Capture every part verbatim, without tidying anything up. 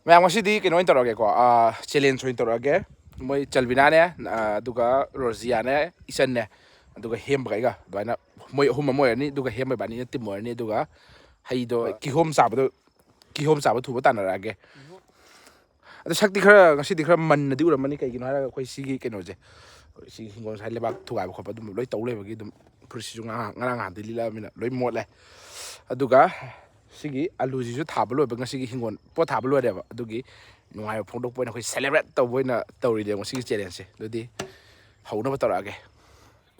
ꯃꯌꯥꯝ, ꯉꯁꯤꯗꯤ ꯀꯩꯅꯣ ꯑꯣꯏꯅ ꯇꯧꯔꯛꯑꯒꯦꯀꯣ, ꯆꯦꯂꯦꯟꯖ ꯑꯣꯏꯅ ꯇꯧꯔꯛꯑꯒꯦ꯫ ꯃꯣꯏ ꯆꯜꯕꯤꯅꯥꯅꯦ, ꯑ, ꯑꯗꯨꯒ ꯔꯣꯖꯤꯌꯥꯅꯦ, ꯏꯆꯟꯅꯦ, ꯑꯗꯨꯒ ꯍꯦꯝꯕꯒ ꯑꯩꯒ ꯑꯗꯨꯃꯥꯏꯅ ꯃꯣꯏ ꯑꯍꯨꯝ ꯑꯃ ꯑꯣꯏꯔꯅꯤ, ꯑꯗꯨꯒ ꯍꯦꯝꯕ ꯏꯕꯥꯅꯤꯅ ꯇꯤꯝ ꯑꯣꯏꯔꯅꯤ꯫ ꯑꯗꯨꯒ ꯍꯩꯗꯣ, ꯀꯤꯍꯣꯝ ꯆꯥꯕꯗꯣ, ꯀꯤꯍꯣꯝ ꯆꯥꯕ ꯊꯨꯕ ꯇꯥꯟꯅꯔꯛꯑꯒꯦ꯫ ꯑꯗꯣ ꯁꯛꯇꯤ ꯈꯔ, ꯉꯁꯤꯗꯤ ꯈꯔ ꯃꯟꯅꯗꯤ ꯎꯔꯝꯃꯅꯤ, ꯀꯩꯒꯤꯅꯣ ꯍꯥꯏꯔꯒ ꯑꯩꯈꯣꯏ ꯁꯤꯒꯤ ꯀꯩꯅꯣꯁꯦ, ꯑꯩꯈꯣꯏ ꯁꯤꯒꯤ ꯍꯤꯡꯒꯣꯜ ꯁꯥꯏ ꯂꯩꯕꯥꯛ ꯊꯨꯒꯥꯏꯕ ꯈꯣꯠꯄ ꯑꯗꯨꯝꯕ ꯂꯣꯏ ꯇꯧ ꯂꯩꯕꯒꯤ ꯑꯗꯨꯝ ꯐꯨꯔꯤꯠꯁꯤꯁꯨ ꯉꯔꯥꯡ, ꯉꯔꯥꯡ ꯅꯍꯥꯟꯗꯩ ꯂꯤꯠꯂꯛꯑꯃꯤꯅ ꯂꯣꯏ ꯃꯣꯠꯂꯦ꯫ ꯑꯗꯨꯒ ꯁꯤꯒꯤ ꯑꯂꯨꯁꯤꯁꯨ ꯊꯥꯕ ꯂꯣꯏꯕ, ꯉꯁꯤꯒꯤ ꯍꯤꯡꯒꯣꯜ ꯄꯣꯠ ꯊꯥꯕ ꯂꯣꯏꯔꯦꯕ, ꯑꯗꯨꯒꯤ ꯅꯨꯡꯉꯥꯏꯕ ꯐꯣꯡꯗꯣꯛꯄ ꯑꯣꯏꯅ ꯑꯩꯈꯣꯏ ꯁꯦꯂꯦꯕ꯭ꯔꯦꯠ ꯇꯧꯕ ꯑꯣꯏꯅ ꯇꯧꯔꯤꯅꯦ ꯉꯁꯤꯒꯤ ꯆꯦꯂꯦꯟꯖꯁꯦ꯫ ꯑꯗꯨꯗꯤ ꯍꯧꯅꯕ ꯇꯧꯔꯛꯑꯒꯦ꯫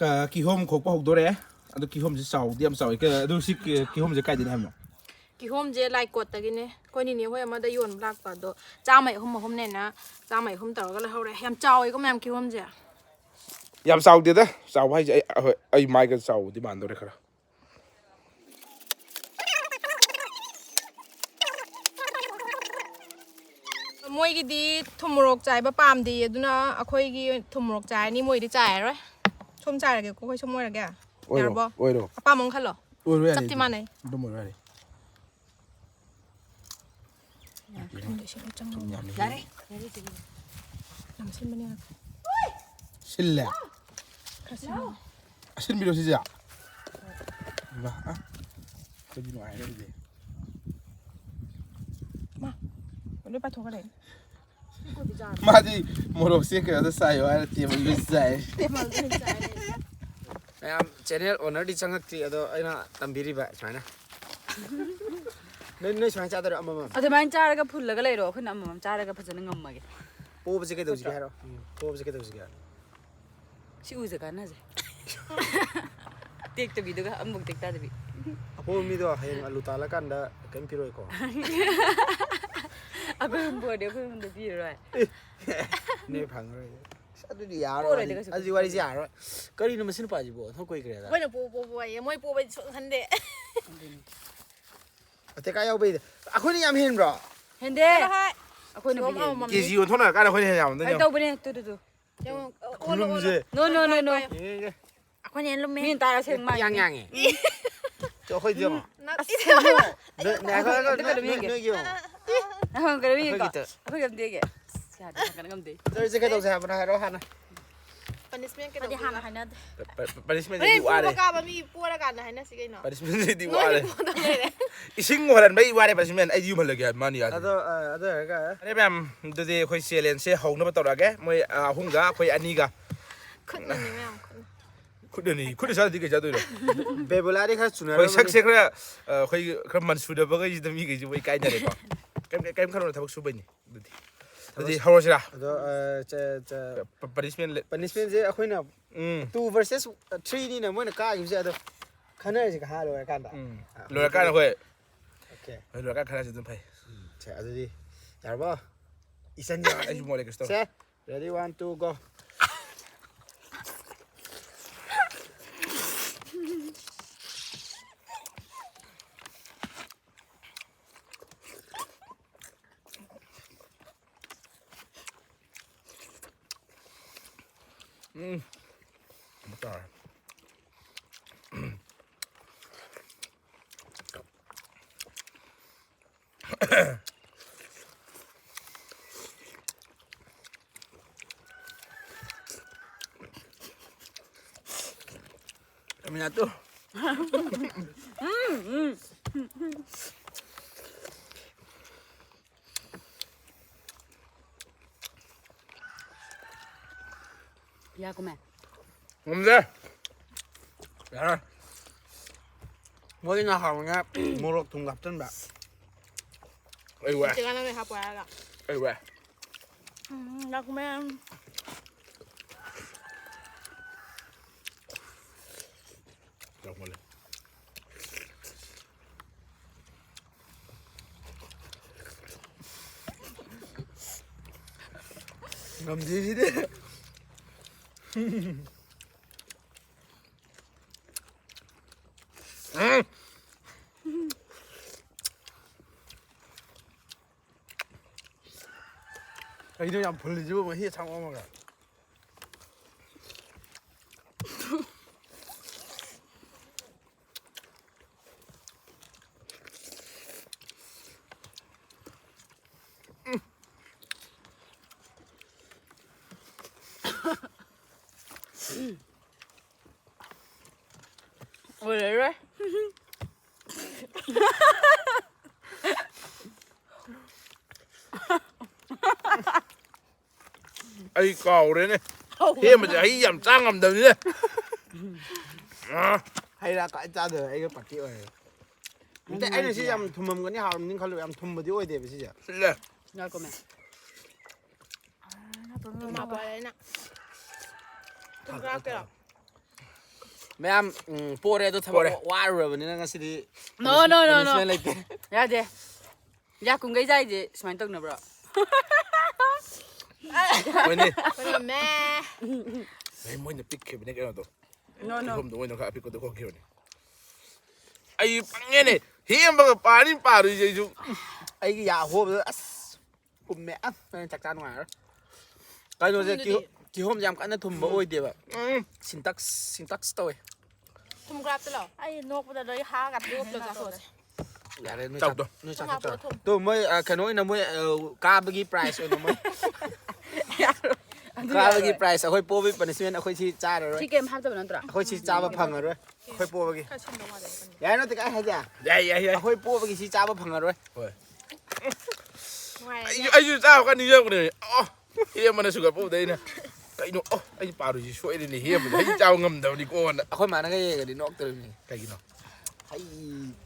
ꯀ-, ꯀꯤꯍꯣꯝ ꯈꯣꯛꯄ ꯍꯧꯗꯣꯔꯦ꯫ ꯑꯗꯨ ꯀꯤꯍꯣꯝꯁꯦ ꯆꯥꯎꯗꯤ ꯌꯥꯝ ꯆꯥꯎꯋꯤ꯫ ꯀ-, ꯑꯗꯨ ꯁꯤ ꯀꯤ-, ꯀꯤꯍꯣꯝꯁꯦ ꯀꯥꯏꯗꯩꯅ ꯍꯥꯏꯕꯅꯣ? ꯀꯤꯍꯣꯝꯁꯦ ꯂꯥꯏꯀꯣꯠꯇꯒꯤꯅꯦ꯫ ꯑꯩꯈꯣꯏ ꯅꯤꯅꯦ ꯍꯣꯏ ꯑꯃꯗ ꯌꯣꯟꯕ ꯂꯥꯛꯄ ꯑꯗꯣ ꯆꯥꯝꯃꯩ ꯑꯍꯨꯝ ꯑꯍꯨꯝꯅꯦꯅ ꯆꯥꯝꯃꯩ ꯑꯍꯨꯝ ꯇꯧꯔꯒ ꯂꯧꯍꯧꯔꯦ꯫ ꯌꯥꯝ ꯆꯥꯎꯋꯦꯀꯣ ꯃꯌꯥꯝ ꯀꯤꯍꯣꯝꯁꯦ꯫ ꯌꯥꯝ ꯆꯥꯎꯗꯦꯗ꯫ ꯆꯥꯎꯕ ꯍꯥꯏꯁꯦ ꯑꯩ, ꯑꯍꯣꯏ, ꯑꯩ ꯃꯥꯏꯒ ꯆꯥꯎꯕꯗꯤ ꯃꯥꯟꯗꯣꯔꯦ ꯈꯔ꯫ ꯃꯣꯏꯒꯤꯗꯤ ꯊꯨꯝ ꯃꯣꯔꯣꯛ ꯆꯥꯏꯕ ꯄꯥꯝꯗꯦ, ꯑꯗꯨꯅ ꯑꯩꯈꯣꯏꯒꯤ ꯊꯨꯝ ꯃꯣꯔꯣꯛ ꯆꯥꯏꯔꯅꯤ, ꯃꯣꯏꯗꯤ ꯆꯥꯏꯔꯔꯣꯏ꯫ ꯁꯣꯝ ꯆꯥꯏꯔꯒꯦꯀꯣ, ꯑꯩꯈꯣꯏ ꯁꯣꯝ ꯑꯣꯏꯔꯒꯦ꯫ ꯑꯣꯏꯔꯣ, ꯌꯥꯔꯕꯣ? ꯑꯣꯏꯔꯣ꯫ ꯑꯄꯥꯝꯕ ꯑꯃ ꯈꯜꯂꯣ꯫ ꯑꯣꯏꯔꯣ, ꯌꯥꯔꯦ ꯆꯞꯇꯤ ꯑꯗꯨꯗꯤ꯫ ꯃꯥꯟꯅꯩ꯫ ꯑꯗꯨꯝ ꯑꯣꯏꯔꯣ, ꯌꯥꯔꯦ꯫ ꯌꯥꯝ ꯈꯪꯗꯦ, ꯁꯤꯗ ꯆꯪꯉꯣ꯫ ꯌꯥꯝ ꯌꯥꯔꯦ꯫ ꯌꯥꯔꯦ, ꯆꯦ꯫ ꯌꯥꯝ ꯁꯤꯟꯕꯅꯦ꯫ ꯁꯤꯜꯂꯦ꯫ ꯈꯔ ꯁꯤꯟꯕꯅꯦ꯫ ꯑꯁꯤꯟꯕꯤꯔꯣ ꯁꯤꯁꯦ? ꯏꯃꯥ, ꯑ, ꯑꯩꯈꯣꯏꯗꯤ ꯅꯨꯡꯉꯥꯏꯔꯦ ꯑꯗꯨꯗꯤ꯫ ꯃꯥ, ꯂꯣꯏ ꯄꯥꯏꯊꯣꯛꯈ꯭ꯔꯦ꯫ ꯃꯥꯗꯤ ꯃꯣꯔꯣꯛꯁꯦ ꯀꯩꯅꯣꯗ ꯆꯥꯏꯌꯣ ꯍꯥꯏꯔ ꯇꯦꯕꯜꯗ ꯆꯥꯏ꯫ ꯃꯌꯥꯝ, ꯆꯦꯅꯦꯜ ꯑꯣꯅꯔꯗꯤ ꯆꯪꯉꯛꯇ꯭ꯔꯤ, ꯑꯗꯣ ꯑꯩꯅ ꯇꯝꯕꯤꯔꯤꯕ ꯁꯨꯃꯥꯏꯅ꯫ ꯅꯣꯏ, ꯅꯣꯏ ꯁꯨꯃꯥꯏꯅ ꯆꯥꯗꯣꯏꯔꯣ ꯑꯃꯃꯝ? ꯑꯗꯨꯃꯥꯏꯅ ꯆꯥꯔꯒ ꯐꯨꯜꯂꯒ ꯂꯩꯔꯣ, ꯑꯩꯈꯣꯏꯅ ꯑꯃꯃꯝ ꯆꯥꯔꯒ ꯐꯖꯅ ꯉꯝꯃꯒꯦ꯫ ꯄꯣꯕꯁꯦ ꯀꯩꯗꯧꯁꯤꯒꯦ ꯍꯥꯏꯔꯣ? ꯎꯝ, ꯄꯣꯕꯁꯦ ꯀꯩꯗꯧꯁꯤꯒꯦ ꯍꯥꯏꯔꯣ? ꯁꯤ ꯎꯁꯦ ꯀꯥꯟꯅꯁꯦ꯫ ꯇꯦꯛꯇꯕꯤꯗꯨꯒ ꯑꯃꯨꯛ ꯇꯦꯛ ꯇꯥꯗꯕꯤ꯫ ꯑꯄꯣꯕ ꯃꯤꯗꯣ ꯍꯌꯦꯡ ꯑꯂꯨ ꯇꯥꯜꯂꯀꯥꯟꯗ ꯀꯔꯤꯝ ꯄꯤꯔꯣꯏꯀꯣ? ꯑꯩꯈꯣꯏ ꯍꯨꯝꯕꯣꯏꯗꯤ ꯑꯩꯈꯣꯏ ꯍꯨꯝꯗ ꯄꯤꯔꯔꯣꯏ꯫ ꯅꯦ ꯐꯪꯉꯔꯣꯏ꯫ ꯑꯁ, ꯑꯗꯨꯗꯤ ꯌꯥꯔꯣꯏ, ꯄꯣꯔꯣꯏꯗ ꯋꯥꯔꯤ꯫ ꯀꯩꯁꯨ ꯑꯗꯨꯗꯤ ꯋꯥꯔꯤꯁꯦ ꯌꯥꯔꯣꯏ꯫ ꯀꯔꯤꯅꯣ ꯃꯁꯤ ꯅꯨꯄꯥꯁꯤꯕꯣ? ꯑꯣꯟꯊꯣꯛ ꯀꯨꯏꯈ꯭ꯔꯦꯗ꯫ ꯃꯣꯏꯅ ꯄꯣ-, ꯄꯣ-, ꯄꯣ ꯍꯥꯏꯌꯦ꯫ ꯃꯣꯏ ꯄꯣꯕꯗꯤ ꯁꯨꯡ ꯈꯟꯗꯦ꯫ ꯑꯇꯦꯀꯥ ꯌꯥꯎꯕꯩꯗ꯫ ꯑꯩꯈꯣꯏꯅ ꯌꯥꯝ ꯍꯦꯟꯕ꯭ꯔꯣ? ꯍꯦꯟꯗꯦ꯫ ꯆꯠꯂꯣ ꯍꯥꯏ꯫ ꯑꯩꯈꯣꯏꯅ ꯁꯣꯝ ꯕꯤ ꯍꯦꯟ-, ꯑꯃꯃꯝ꯫ ꯀꯦ ꯖꯤ ꯑꯣꯟꯊꯣꯛꯅꯔꯀꯥꯟꯗ ꯑꯩꯈꯣꯏꯅ ꯍꯦꯟꯅ ꯌꯥꯝꯗꯣꯏꯅꯦ꯫ ꯀꯩ ꯇꯧꯕꯅꯦ? Two, two, two. ꯌꯦꯡꯉꯣ, ꯑꯣꯜꯂꯣ, ꯑꯣꯜꯂꯣ꯫ ꯈꯨꯂꯨꯝꯁꯦ꯫ No, no, no, no꯫ ꯄꯥꯏꯌꯣ꯫ ꯌꯦꯡꯉꯦ, ꯌꯦꯡꯉꯦ꯫ ꯑꯩꯈꯣꯏꯅ ꯍꯦꯟꯅ ꯂꯨꯝꯃꯦ꯫ ꯃꯤꯅ ꯇꯥꯔ ꯑꯁꯦꯡ ꯃꯥꯜꯂꯦ꯫ ꯌꯥꯡ ꯌꯥꯡꯉꯦ꯫ ꯎꯝ꯫ ꯆꯣ, ꯑꯩꯈꯣꯏꯗꯤ ꯌꯦꯡꯉꯣ꯫ ꯅꯠꯇꯦ꯫ ꯅꯣꯏ, ꯅꯣꯏ, ꯅꯣꯏ, ꯅꯣꯏ, ꯅꯣꯏ, ꯅꯣꯏꯒꯤ ꯌꯦꯡꯉꯣ꯫ ꯑꯍꯣꯏ, ꯀꯩꯅꯣ ꯌꯦꯡꯉꯣ꯫ ꯑꯩꯈꯣꯏꯒꯤ ꯇ- ꯑꯩꯈꯣꯏ ꯉꯝꯗꯦꯒꯦ꯫ ꯑꯁ, ꯌꯥꯗꯦ, ꯍꯪꯒꯠ ꯉꯝꯗꯦ꯫ ꯇꯧꯔꯤꯁꯦ ꯀꯩꯗꯧꯁꯦ ꯍꯥꯏꯕꯅꯣ ꯍꯥꯏꯔꯣ ꯍꯥꯟꯅ꯫ ꯄꯅꯤꯁꯃꯦꯟ ꯑꯗꯨꯗꯤ ꯍꯥꯟꯅ ꯀꯩꯗꯧꯗꯣꯏꯕ? ꯍꯥꯏꯅꯗꯦ꯫ ꯄ-, ꯄ-, ꯄꯅꯤꯁꯃꯦꯟꯗꯤ ꯍꯣꯔꯦꯟ ꯋꯥꯔꯦ꯫ ꯐꯨꯕ ꯀꯥꯕ ꯃꯤ ꯄꯣꯔꯀꯥꯟꯗ ꯍꯥꯏꯅꯁꯤ ꯀꯩꯅꯣ꯫ ꯄꯅꯤꯁꯃꯦꯟꯗꯤ ꯅꯣꯏꯅ ꯋꯥꯔꯦ꯫ ꯄꯣꯗꯧ ꯂꯩꯔꯦ꯫ ꯏꯁꯤꯡ ꯍꯣꯜꯍꯟꯕꯩ ꯋꯥꯔꯦ ꯄꯅꯤꯁꯃꯦꯟ꯫ ꯑꯩꯗꯤ ꯌꯨꯝꯍꯜꯂꯒꯦ ꯍꯥꯏꯕ ꯃꯥꯅ ꯌꯥꯗꯦ꯫ ꯑꯗꯣ, ꯑ, ꯑꯗꯨ ꯍꯥꯏꯔꯒ ꯑꯔꯦ ꯃꯌꯥꯝ, ꯑꯗꯨꯗꯤ ꯑꯩꯈꯣꯏ ꯆꯦꯂꯦꯟꯖꯁꯦ ꯍꯧꯅꯕ ꯇꯧꯔꯛꯑꯒꯦ꯫ ꯃꯣꯏ, ꯑ, ꯑꯍꯨꯝꯒ ꯑꯩꯈꯣꯏ ꯑꯅꯤꯒ꯫ ꯈꯨꯠꯅꯅꯤ ꯃꯌꯥꯝ, ꯈꯨꯠꯅ꯫ ꯈꯨꯠꯅꯅꯤ꯫ ꯈꯨꯠꯅ ꯆꯥꯗ꯭ꯔꯗꯤ ꯀꯩ ꯆꯥꯗꯣꯏꯅꯣ? ꯕꯦꯕꯨꯂꯥꯗꯤ ꯈꯔ ꯆꯨꯅꯔꯝꯃꯅꯤ꯫ ꯑꯩꯈꯣꯏ ꯁꯛꯁꯦ ꯈꯔ, ꯑ, ꯑꯩꯈꯣꯏ ꯈꯔ ꯃꯟꯁꯨꯗꯕꯒꯩꯁꯤꯗ ꯃꯤꯈꯩꯁꯤꯕꯨ ꯏꯀꯥꯏꯅꯔꯦꯀꯣ꯫ ꯀꯩꯝ, ꯀꯩꯝ ꯈꯜꯂꯨꯅꯨ, ꯊꯕꯛ ꯁꯨꯕꯩꯅꯤ꯫ ꯑꯗꯨꯗꯤ꯫ ꯑꯗꯨꯗꯤ ꯍꯧꯔꯁꯤꯔꯥ? ꯑꯗꯣ, ꯑ, ꯆ-, ꯆ-, ꯄ-, ꯄꯅꯤꯁꯃꯦꯟ ꯂꯦ-, ꯄꯅꯤꯁꯃꯦꯟꯁꯦ ꯑꯩꯈꯣꯏꯅ ꯎꯝ꯫ Two versus three ꯅꯤꯅ ꯃꯣꯏꯅ ꯀꯥꯈꯤꯕꯁꯦ, ꯑꯗꯣ ꯈꯟꯅꯔꯁꯤ ꯍꯥ ꯂꯣꯏꯔꯀꯥꯟꯗ꯫ ꯎꯝ꯫ ꯑ, ꯂꯣꯏꯔꯀꯥꯟꯗ ꯍꯧꯖꯤꯛꯀꯤ ꯍꯣꯏ꯫ Okay꯫ ꯍꯣꯏ, ꯂꯣꯏꯔꯀꯥꯟꯗ ꯈꯟꯅꯔꯁꯤ ꯑꯗꯨꯝ ꯐꯩ꯫ ꯎꯝ, ꯁꯦ, ꯑꯗꯨꯗꯤ ꯌꯥꯔꯕꯣ? ꯏꯆꯟ ꯌꯥꯔꯅꯤ꯫ ꯑꯩꯁꯨ ꯃꯣꯔꯦ ꯀꯩꯁꯨ ꯇꯧꯔꯦ꯫ ꯁꯦ, ready, one, two, go꯫ ꯎꯝ꯫ ꯑꯃꯨꯛ ꯇꯥꯔꯦ꯫ Caminado. ꯌꯥ ꯀꯨꯝꯃꯦ꯫ ꯉꯝꯗꯦ꯫ ꯌꯥꯔꯦ꯫ ꯃꯣꯏꯅ ꯍꯥꯎꯅ ꯃꯣꯔꯣꯛ ꯊꯨꯝꯒ ꯍꯥꯞꯆꯤꯟꯕ꯫ ꯑꯩ ꯋꯥꯏ꯫ ꯆꯦꯒꯥ ꯅꯪꯅ ꯍꯥꯞꯄꯣ ꯍꯥꯏꯔꯒ꯫ ꯑꯩ ꯋꯥꯏ꯫ ꯎꯝ, ꯌꯥ ꯀꯨꯝꯃꯦ꯫ ꯌꯥꯝꯃꯜꯂꯦ꯫ ꯉꯝꯗꯦ ꯁꯤꯗꯤ꯫ ꯀꯩꯅꯣ ꯌꯥꯝ ꯐꯨꯜꯂꯤꯁꯤꯕꯨ, ꯃꯍꯤ ꯑꯁꯥꯡꯕ ꯑꯃꯒ꯫ ꯑꯩ ꯀꯥꯎꯔꯦꯅꯦ꯫ ꯍꯦꯟꯕꯁꯦ ꯍꯩ ꯌꯥꯝ ꯆꯥ ꯉꯝꯗꯕꯅꯤꯅꯦ꯫ ꯑꯥ, ꯍꯩ ꯔꯥ ꯈ꯭ꯋꯥꯏ ꯆꯥꯗꯕ ꯑꯩꯒ ꯄꯥꯔꯇꯤ ꯑꯣꯏꯔꯦ꯫ ꯅꯠꯇꯦ, ꯑꯩꯅ ꯁꯤ ꯌꯥꯝ ꯊꯨꯝꯃꯝꯒꯅꯤ, ꯍꯥꯎꯔꯝꯅꯤ ꯈꯜꯂꯨꯕ, ꯌꯥꯝ ꯊꯨꯝꯕꯗꯤ ꯑꯣꯏꯗꯦꯕ ꯁꯤꯁꯦ꯫ ꯁꯤꯜꯂꯦ꯫ ꯉꯥꯏꯈꯣꯃꯦ꯫ ꯊꯨꯝ ꯍꯥꯞꯄꯣ ꯍꯥꯏꯔꯦ ꯅꯪ꯫ ꯊꯨꯝ ꯈꯔ ꯍꯥꯞꯀꯦꯔꯣ? ꯃꯌꯥꯝ, ꯎꯝ, ꯄꯣꯔꯦ ꯑꯗꯣ ꯊꯕꯛ ꯄꯣꯔꯦ꯫ ꯋꯥꯔꯨꯔꯕꯅꯤꯅ ꯉꯁꯤꯗꯤ No, no, no, no. Punishment ꯂꯩꯇꯦ꯫ ꯌꯥꯗꯦ꯫ ꯌꯥ ꯀꯨꯝꯒꯩ ꯆꯥꯏꯁꯦ ꯁꯨꯃꯥꯏꯅ ꯇꯧꯅꯕ꯭ꯔꯣ? ꯍꯣꯏꯅꯦ꯫ ꯀꯩꯅꯣꯃꯦ꯫ ꯑꯩ ꯃꯣꯏꯅ ꯄꯤꯛꯈꯤꯕꯅꯦ ꯀꯩꯅꯣꯗꯣ꯫ No, no. ꯀꯤꯍꯣꯝꯗꯣ ꯃꯣꯏꯅ ꯈꯔ ꯑꯄꯤꯛꯄꯗꯣ ꯈꯣꯠꯈꯤꯕꯅꯦ꯫ ꯑꯩ ꯄꯪꯉꯦꯅꯦ꯫ ꯍꯦꯝꯕꯒ ꯄꯥꯅꯤ ꯄꯥꯔꯨꯏꯁꯦ ꯑꯩꯁꯨ꯫ ꯑꯩꯒꯤ ꯌꯥ ꯍꯣꯕꯗ ꯑꯁ ꯀꯨꯝꯃꯦ꯫ ꯑꯁ ꯅꯪ ꯆꯥꯛ ꯆꯥ ꯅꯨꯡꯉꯥꯏꯔꯣꯏ꯫ ꯀꯩꯅꯣꯁꯦ ꯊꯨꯝꯗꯨꯗꯤ? ꯀꯤꯍꯣ-, ꯀꯤꯍꯣꯝꯁꯦ ꯌꯥꯝ ꯀꯟꯅ ꯊꯨꯝꯕ ꯎꯝ꯫ ꯑꯣꯏꯗꯦꯕ꯫ ꯎꯝ꯫ ꯁꯤꯟꯇꯛꯁ, ꯁꯤꯟꯇꯛꯁ ꯇꯧꯋꯦ꯫ ꯊꯨꯝ ꯈꯔ ꯍꯥꯞꯆꯤꯜꯂꯣ꯫ ꯑꯩ ꯅꯣꯛꯄꯗ ꯂꯣꯏ ꯍꯥꯒ ꯂꯣꯛ ꯂꯣꯛ ꯆꯥꯊꯣꯛꯑꯁꯦ꯫ ꯌꯥꯔꯦ, ꯅꯣꯏ ꯆꯥꯎꯗꯣ꯫ ꯆꯥ-, ꯅꯣꯏ ꯊꯨꯝ ꯆꯥꯊꯣꯛꯆꯔꯣ꯫ ꯍꯥꯞꯄꯣ, ꯊꯨꯝ꯫ ꯇꯨ, ꯃꯣꯏ, ꯑ, ꯀꯩꯅꯣ ꯑꯣꯏꯅ ꯃꯣꯏ, ꯑ, ꯀꯥꯕꯒꯤ prize ꯑꯣꯏꯅ ꯃꯣꯏ꯫ ꯑꯗꯨ ꯀꯥꯕꯒꯤ ꯌꯥꯔꯣꯏ꯫ Prize, ꯑꯩꯈꯣꯏ ꯄꯣꯕꯒꯤ punishment ꯑꯩꯈꯣꯏ ꯁꯤ ꯆꯥꯔꯔꯣꯏ꯫ ꯁꯤ ꯀꯩꯝ ꯍꯥꯞꯇꯕ ꯅꯠꯇ꯭ꯔꯣ? ꯑꯩꯈꯣꯏ ꯁꯤ ꯆꯥꯕ ꯐꯪꯉꯔꯣꯏ꯫ ꯑꯩꯈꯣꯏ ꯄꯣꯕꯒꯤ꯫ ꯈꯔ ꯁꯤꯟꯗꯧ ꯃꯥꯜꯂꯦ ꯋꯥꯈꯜꯗ꯫ ꯌꯥꯏ ꯅꯠꯇꯦ ꯀꯥꯏ ꯍꯥꯏꯁꯦ? ꯌꯥꯏ, ꯌꯥꯏ, ꯌꯥꯏ꯫ ꯑꯩꯈꯣꯏ ꯄꯣꯕꯒꯤ ꯁꯤ ꯆꯥꯕ ꯐꯪꯉꯔꯣꯏ꯫ ꯍꯣꯏ꯫ ꯅꯨꯡꯉꯥꯏꯔꯦꯅꯦ꯫ ꯑꯩꯁꯨ, ꯑꯩꯁꯨ ꯆꯥꯕ ꯀꯥꯟ ꯅꯤꯡꯁꯤꯡꯉꯛꯄꯅꯦ꯫ ꯑꯣ, ꯍꯦꯟꯕꯅ ꯁꯨꯒꯠꯄ ꯎꯕꯗ ꯑꯩꯅ, "ꯀꯩꯅꯣ? ꯑꯣ, ꯑꯩ ꯄꯥꯔꯨꯁꯤ ꯁꯣꯏꯔꯦꯅꯦ, ꯍꯦꯟꯕꯗ ꯍꯩ ꯆꯥꯕ ꯉꯝꯗꯕꯅꯤꯀꯣꯅ"꯫ ꯑꯩꯈꯣꯏ ꯃꯥꯅꯒ ꯌꯦꯡꯉꯗꯤ ꯅꯣꯛꯇꯣꯔꯤꯕꯅꯤ꯫ ꯀꯩꯒꯤꯅꯣ? ꯍꯩ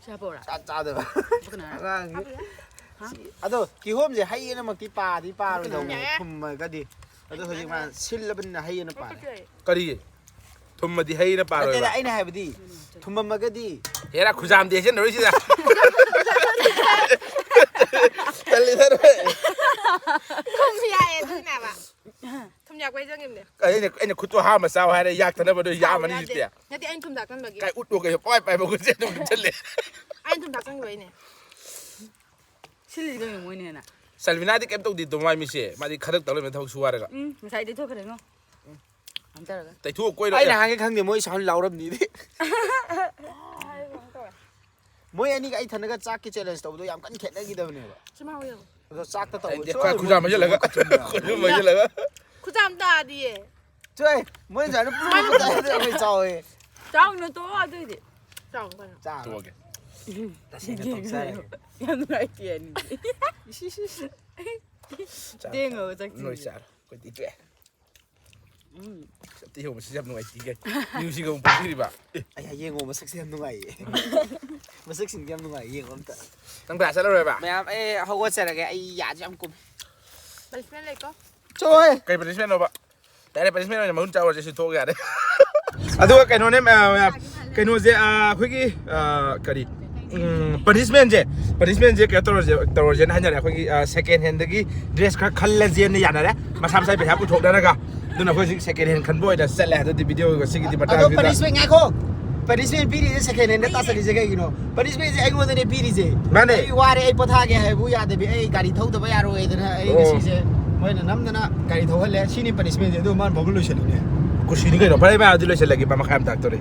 ꯁꯤ ꯍꯥꯞꯄꯛꯎꯔꯥ? ꯆꯥ ꯆꯥꯗꯕ꯫ ꯍꯥꯞꯄꯛꯀꯅꯨ ꯍꯥꯏꯔꯣ? ꯑꯉꯥꯡꯁꯤ꯫ ꯍꯥꯞꯄꯛꯀꯦ꯫ ꯁꯤ, ꯑꯗꯣ ꯀꯤꯍꯣꯝꯁꯦ ꯍꯩ ꯑꯅꯃꯛꯇꯤ ꯄꯥꯗꯤ ꯄꯥꯔꯣꯏꯗꯧꯅꯦ, ꯌꯥꯔꯦ꯫ ꯊꯨꯝꯃꯒꯗꯤ꯫ ꯑꯗꯣ ꯍꯧꯖꯤꯛ ꯃꯥ ꯁꯤꯜꯂꯕꯅꯤꯅ ꯍꯩ ꯑꯅ ꯄꯥꯔꯦ꯫ ꯍꯥꯞꯄꯛꯀꯦ꯫ ꯀꯔꯤꯒꯤ? ꯊꯨꯝꯃꯗꯤ ꯍꯩꯅ ꯄꯥꯔꯣꯏꯕ꯫ ꯅꯠꯇꯦꯗ, ꯑꯩꯅ ꯍꯥꯏꯕꯗꯤ ꯊꯨꯝꯃꯝꯃꯒꯗꯤ꯫ ꯍꯦꯔꯥ, ꯈꯨꯖꯥꯝꯗꯤ ꯍꯩꯖꯤꯟꯅꯔꯣꯏ ꯁꯤꯗ꯫ ꯇꯜꯂꯤꯗ ꯅꯣꯏ꯫ ꯊꯨꯝ ꯌꯥꯛꯑꯦ ꯑꯗꯨꯅꯦꯕ꯫ ꯊꯨꯝ ꯌꯥꯛꯄ ꯍꯩꯖꯟꯈꯤꯕꯅꯦ꯫ ꯑꯩꯅ, ꯑꯩꯅ ꯈꯨꯠꯇꯣ ꯍꯥꯝꯃ ꯆꯥꯎ ꯍꯥꯏꯔꯦ, ꯌꯥꯛꯇꯅꯕ ꯅꯣꯏ ꯆꯥꯎ ꯌꯥꯝꯃꯅꯤ ꯌꯥꯗꯦ꯫ ꯍꯧꯖꯤꯛꯇꯤ꯫ ꯅꯠꯇꯦ, ꯑꯩꯅ ꯊꯨꯝ ꯊꯥꯛꯆꯟꯕꯒꯤ꯫ ꯀꯥꯏ ꯎꯠꯂꯣ ꯀꯩꯅꯣ? ꯄꯥꯏ ꯄꯥꯏꯕ ꯈꯨꯠꯁꯦ ꯑꯗꯨꯝ ꯂꯨꯞꯁꯜꯂꯦ꯫ ꯑꯩꯅ ꯊꯨꯝ ꯊꯥꯛꯆꯟꯈꯤꯕꯩꯅꯦ꯫ ꯁꯤꯜꯂꯤꯁꯦ ꯀꯩꯅꯣ ꯃꯣꯏꯅ ꯍꯦꯟꯅ? ꯁꯜꯕꯤꯅꯥꯗꯤ ꯀꯩꯝ ꯇꯧꯗꯦ ꯑꯗꯨꯝ, ꯃꯥꯏ ꯃꯤꯠꯁꯦ꯫ ꯃꯥꯗꯤ ꯈꯗ꯭ꯔꯛ ꯇꯧ ꯂꯩꯕꯅꯦ ꯊꯕꯛ ꯁꯨ ꯍꯥꯏꯔꯒ꯫ ꯎꯝ, ꯉꯁꯥꯏ ꯇꯩꯊꯣꯛꯈ꯭ꯔꯦꯉꯣ꯫ ꯎꯝ꯫ ꯀꯩꯅꯣ ꯇꯧꯔꯒ꯫ ꯇꯩꯊꯣꯛꯑ ꯀꯣꯏꯔꯣ꯫ ꯑꯩꯅ ꯍꯥꯟꯒꯩ ꯈꯪꯗꯦ ꯃꯣꯏ sound ꯂꯥꯎꯔꯝꯅꯤꯗꯤ꯫ ꯃꯣꯏ ꯑꯅꯤꯒ ꯑꯩ ꯊꯟꯅꯒ ꯆꯥꯛꯀꯤ challenge ꯇꯧꯕꯗꯣ ꯌꯥꯝ ꯀꯟꯅ ꯈꯦꯠꯅꯈꯤꯗꯕꯅꯦꯕ꯫ ꯆꯤꯝꯐꯥ ꯌꯦꯡꯉꯣ꯫ ꯑꯗꯣ ꯆꯥꯛꯇ ꯇꯧꯕ ꯑꯩꯗꯤ ꯁꯣꯏ ꯈꯨꯖꯥꯝ ꯃꯣꯏ ꯍꯩꯖꯤꯜꯂꯒ, ꯈꯨꯖꯥꯝ ꯍꯩꯖꯤꯜꯂꯒ꯫ ꯈꯨꯖꯥꯝ ꯇꯥꯗꯤꯌꯦ꯫ ꯆꯣꯏ, ꯃꯣꯏ ꯉꯁꯥꯏꯅ ꯄꯨꯡ ꯇꯔꯥꯗ ꯑꯩꯈꯣꯏ ꯆꯥꯎꯋꯦ꯫ ꯆꯥꯎꯅ ꯇꯣꯛꯑꯣ ꯑꯗꯨꯏꯗꯤ꯫ ꯆꯥꯎ ꯀꯩꯅꯣ꯫ ꯆꯥꯔꯣ꯫ ꯇꯣꯛꯑꯒꯦ꯫ ꯇꯁꯦꯡꯅ ꯇꯣꯛꯆꯔꯒꯦ꯫ ꯌꯥꯝ ꯅꯨꯡꯉꯥꯏꯇꯦ ꯑꯅꯤꯗꯤ꯫ ꯏꯁ, ꯏꯁ, ꯏꯁ꯫ ꯆꯥꯔꯣ, ꯇꯦꯡꯉꯣ ꯆꯥꯔꯣ꯫ ꯆꯥꯛ ꯅꯣꯏ ꯆꯤꯡꯉꯦ꯫ ꯆꯥꯔꯣ꯫ ꯑꯩꯈꯣꯏꯗꯤ ꯇꯣꯛꯑꯦ꯫ ꯎꯝ꯫ ꯑꯇꯩ ꯍꯧꯕꯁꯤ ꯌꯥꯝ ꯅꯨꯡꯉꯥꯏꯇꯦ꯫ ꯃ꯭ꯌꯨꯖꯤꯛ ꯑꯃꯨꯛ ꯄꯨꯊꯣꯛꯏꯕ꯫ ꯑꯦ꯫ ꯑꯩ ꯌꯦꯡꯉꯣ, ꯃꯁꯛꯁꯦ ꯌꯥꯝ ꯅꯨꯡꯉꯥꯏꯌꯦ꯫ ꯃꯁꯛꯁꯤꯡꯁꯦ ꯌꯥꯝ ꯅꯨꯡꯉꯥꯏꯌꯦ, ꯌꯦꯡꯉꯣ ꯑꯝꯇ꯫ ꯅꯪ ꯀ꯭ꯂꯥꯁ ꯆꯠꯂꯔꯣꯏꯕ? ꯃꯌꯥꯝ ꯑꯩ ꯍꯧꯒꯠꯆꯔꯒꯦ꯫ ꯑꯩ ꯌꯥꯁꯦ ꯌꯥꯝ ꯀꯨꯝꯃꯦ꯫ ꯄꯅꯤꯁꯃꯦꯟ ꯂꯩꯀꯣ꯫ ꯆꯣꯏ꯫ ꯀꯩ ꯄꯅꯤꯁꯃꯦꯟꯅꯣꯕ? ꯗꯥꯏꯔꯦꯛ ꯄꯅꯤꯁꯃꯦꯟ ꯑꯣꯏꯅ ꯃꯒꯨꯟ ꯆꯥꯎꯔꯁꯦ, ꯁꯤ ꯊꯣꯛꯑꯒ ꯌꯥꯔꯦ꯫ ꯑꯗꯨꯒ ꯀꯩꯅꯣꯅꯦ, ꯃꯌꯥꯝ, ꯃꯌꯥꯝ, ꯀꯩꯅꯣꯁꯦ, ꯑ, ꯑꯩꯈꯣꯏꯒꯤ, ꯑ, ꯀꯔꯤ, ꯎꯝ, ꯄꯅꯤꯁꯃꯦꯟꯁꯦ, ꯄꯅꯤꯁꯃꯦꯟꯁꯦ ꯀꯩꯅꯣ ꯇꯧꯔꯁꯦ, ꯇꯧꯔꯁꯦꯅ ꯍꯥꯏꯅꯔꯦ꯫ ꯑꯩꯈꯣꯏꯒꯤ, ꯑ, ꯁꯦꯀꯦꯟ ꯍꯦꯟꯗꯒꯤ ꯗ꯭ꯔꯦꯁ ꯈꯔ ꯈꯜꯂꯁꯦꯅ ꯌꯥꯅꯔꯦ꯫ ꯃꯁꯥ ꯃꯁꯥꯒꯤ ꯄꯩꯁꯥ ꯄꯨꯊꯣꯛꯅꯔꯒ꯫ ꯑꯗꯨꯅ ꯑꯩꯈꯣꯏ ꯍꯧꯖꯤꯛ ꯁꯦꯀꯦꯟ ꯍꯦꯟ ꯈꯟꯕ ꯑꯣꯏꯅ ꯆꯠꯂꯦ꯫ ꯑꯗꯨꯗꯤ ꯚꯤꯗꯤꯑꯣ ꯉꯁꯤꯒꯤꯗꯤ ꯃꯇꯥꯡ ꯑꯗꯣ ꯑꯁꯤꯗ꯫ ꯄꯅꯤꯁꯃꯦꯟ, ꯉꯥꯏꯈꯣ꯫ ꯄꯅꯤꯁꯃꯦꯟ ꯄꯤꯔꯤꯁꯦ ꯁꯦꯀꯦꯟ ꯍꯦꯟꯗ ꯇꯥꯁꯜꯂꯤꯁꯦ ꯀꯩꯒꯤꯅꯣ? ꯄꯅꯤꯁꯃꯦꯟꯁꯦ ꯑꯩꯉꯣꯟꯗꯅꯦ ꯄꯤꯔꯤꯁꯦ꯫ ꯃꯥꯅꯦ꯫ ꯑꯩ ꯋꯥꯔꯦ, ꯑꯩ ꯄꯣꯊꯥꯒꯦ ꯍꯥꯏꯕꯨ ꯌꯥꯗꯕꯤ, ꯑꯩ ꯒꯥꯔꯤ ꯊꯧꯗꯕ ꯌꯥꯔꯣꯏꯗꯅ ꯑꯩ ꯑꯣ꯫ ꯉꯁꯤꯁꯦ ꯃꯣꯏꯅ ꯅꯝꯗꯅ ꯒꯥꯔꯤ ꯊꯧꯍꯜꯂꯦ꯫ ꯁꯤꯅꯤ ꯄꯅꯤꯁꯃꯦꯟꯁꯦ꯫ ꯑꯗꯨ ꯃꯥꯅ ꯐꯥꯎꯕ ꯂꯣꯏꯁꯤꯜꯂꯤꯅꯦ꯫ ꯀꯨꯁꯤꯅꯤ ꯀꯩꯅꯣ꯫ ꯐꯔꯦ ꯃꯌꯥꯝ, ꯑꯗꯨꯗꯤ ꯂꯣꯏꯁꯤꯜꯂꯒꯦ, ꯃꯈꯥ ꯌꯥꯝ ꯇꯥꯛꯇꯣꯔꯦ꯫